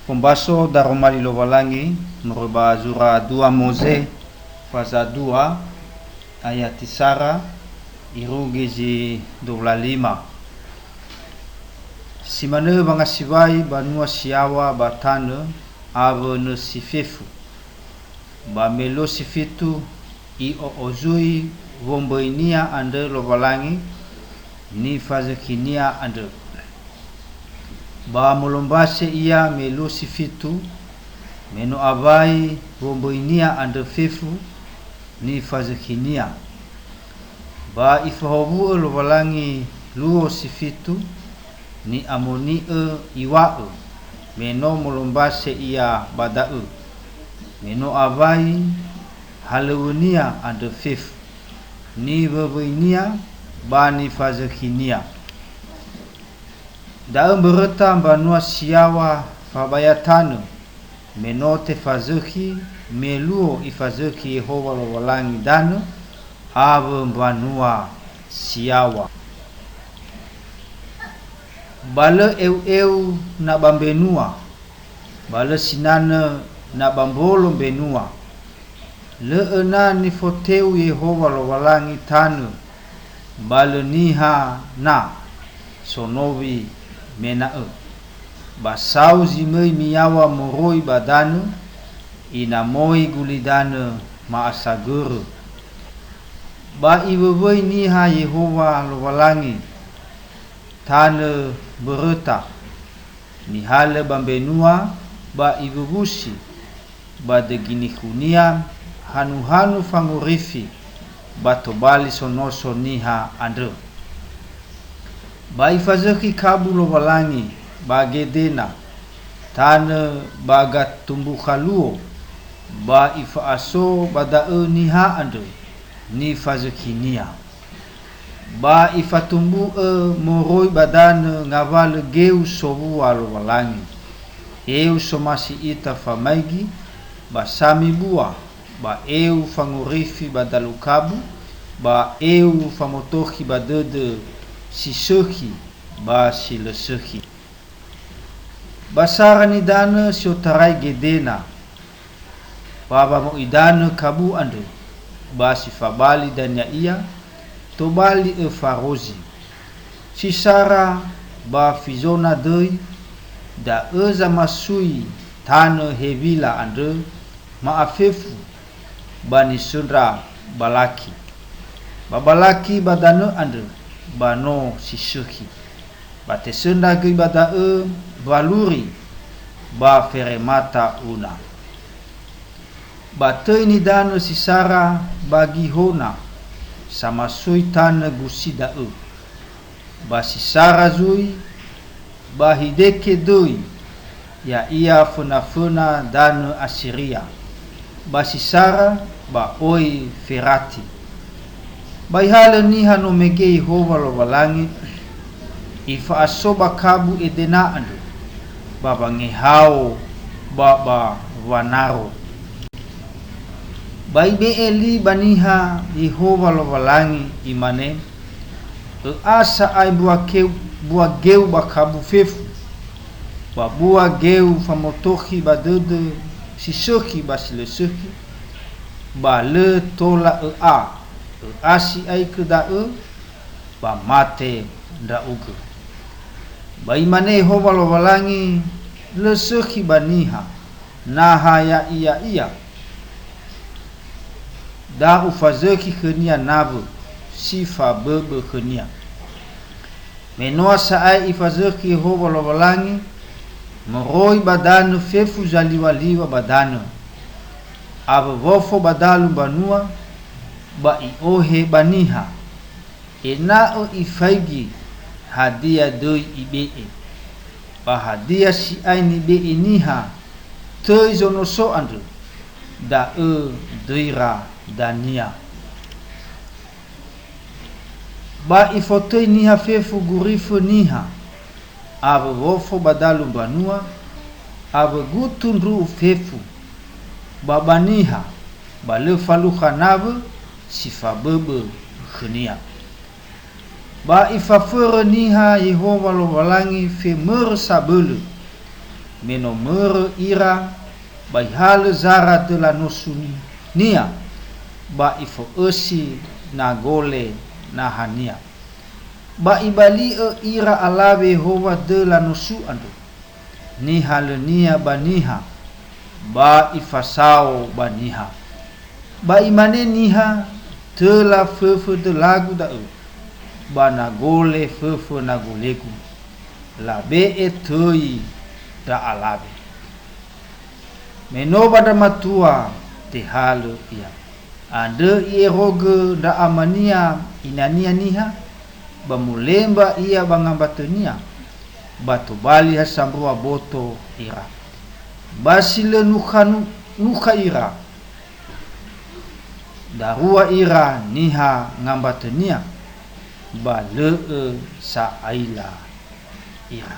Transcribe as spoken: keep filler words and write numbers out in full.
Fombaso daroma li Lowalangi moroi ba zura dua Moze, faza dua, ayati sara, irugi zi dua wulu a lima. Si manö wangasiwai banua si yaŵa ba tanö awö nösi fefu. Ba me luo si fitu i'o'ozui womböinia andrö Lowalangi nifazökhinia andrö. Ba molombase ia me luo si fitu, me no awai womböinia andrö fefu nifazökhinia. Ba ifahowu'ö Lowalangi luo si fitu, ni'amoni'ö iŵa'ö, me no molombase ia ba da'ö, me no awai halöŵönia andrö fefu, niwöwöinia ba nifazökhinia. Da'ö mböröta mbanua si yaŵa fabaya tanö, me no tefazökhi, me luo ifazökhi Yehowa Lowalangi danö awö mbanua si yaŵa. Ba lö eu-eu na ba mbenua, ba lö sinanö na ba mbolo mbenua. Lö öna nifoteu Yehowa Lowalangi tanö, ba lö niha na sonowi mena'ö. Ba sau zi möi miyaŵa moroi ba danö, ina moi gulidanö ma'asagörö. Ba iwöwöi niha Yehowa Lowalangi tanö mböröta, nihalö ba mbenua ba iwuwusi ba dögi nikhunia hanu-hanu fangorifi ba tobali sonoso niha andrö. Ba ifazökhi kabu Lowalangi ba Gedena, tanö ba gatumbukha luo, ba ifa'aso ba da'ö niha andrö nifazökhinia. Ba ifatumbu'ö moroi ba danö ngawalö geu sowua Lowalangi, eu somasi ita famaigi, ba sami bua, ba eu fangorifi ba dalu kabu, ba eu famotokhi ba dödö si sökhi ba si lö sökhi. Ba sara nidanö si otarai Gedena, ba wamo'idanö kabu andrö, ba si fabali dania ia, tobali öfa rozi. Sisara ba Fizona döi, da'ö zamasui tanö Hewila andrö ma'afefu ba nisöndra Balaki. Ba Balaki ba danö andrö ba no si sökhi. Ba tesöndra göi ba da'ö waluri ba feremata Una. Ba töi nidanö Sisara ba Gihona, samasui tanö gusi da'ö. Ba Sisara zui, ba Hideke döi, ya'ia föna-föna danö Asiria, ba Sisara ba oi Ferati. Ba ihalö niha no mege Yehowa Lowalangi, ifa'aso ba kabu Edena andrö, ba wangehao ba ba wanaro. Ba ibe'e li ba niha Yehowa Lowalangi, imane, Ö'a sa'ae bua keu-, bua geu ba kabu fefu, ba bua geu famotokhi ba dödö si sökhi ba si lö sökhi, ba lö tola ö'a, ö'a si'aigö da'ö, ba mate ndra'ugö. Ba imane Yehowa Lowalangi, Lö sökhi ba niha, na ha ya'ia ia. Da ufazökhi khönia nawö si faböbö khönia. Me noa sa'ae ifazökhi Yehowa Lowalangi, moroi ba danö fefu zaliŵa-liŵa ba danö, awö wofo ba dalu mbanua, ba i'ohe ba niha, ena'ö ifaigi hadia döi ibe'e. Ba hadia si'ai nibe'e niha töi zonoso andrö, da'ö döira dania. Ba ifotöi niha fefu gurifö niha, awö wofo ba dalu mbanua, awö gutu ndru'u fefu, ba ba niha, ba lö falukha nawö si faböbö khönia. Ba ifaförö niha Yehowa Lowalangi femörö sabölö, Me no mörö ira, ba ihalö zara döla nosunia, ba ifo'ösi nagole nahania. Ba ibali'ö ira alawe Yehowa döla nosu andrö, nihalönia ba niha, ba ifasao ba niha. Ba imane niha, "Töla föfö dölagu da'ö, ba nagole föfö nagolegu. Labe'e töi ndra alawe." Me no ba ndra matua tehalö ia. Andrö i'erogö ndra amania inania niha, ba mulemba ia ba ngambatönia, ba tobali ha sambua boto ira. Ba si lö nukha-, nukha ira, darua ira niha ngambatönia, ba lö'ö sa'aila ira.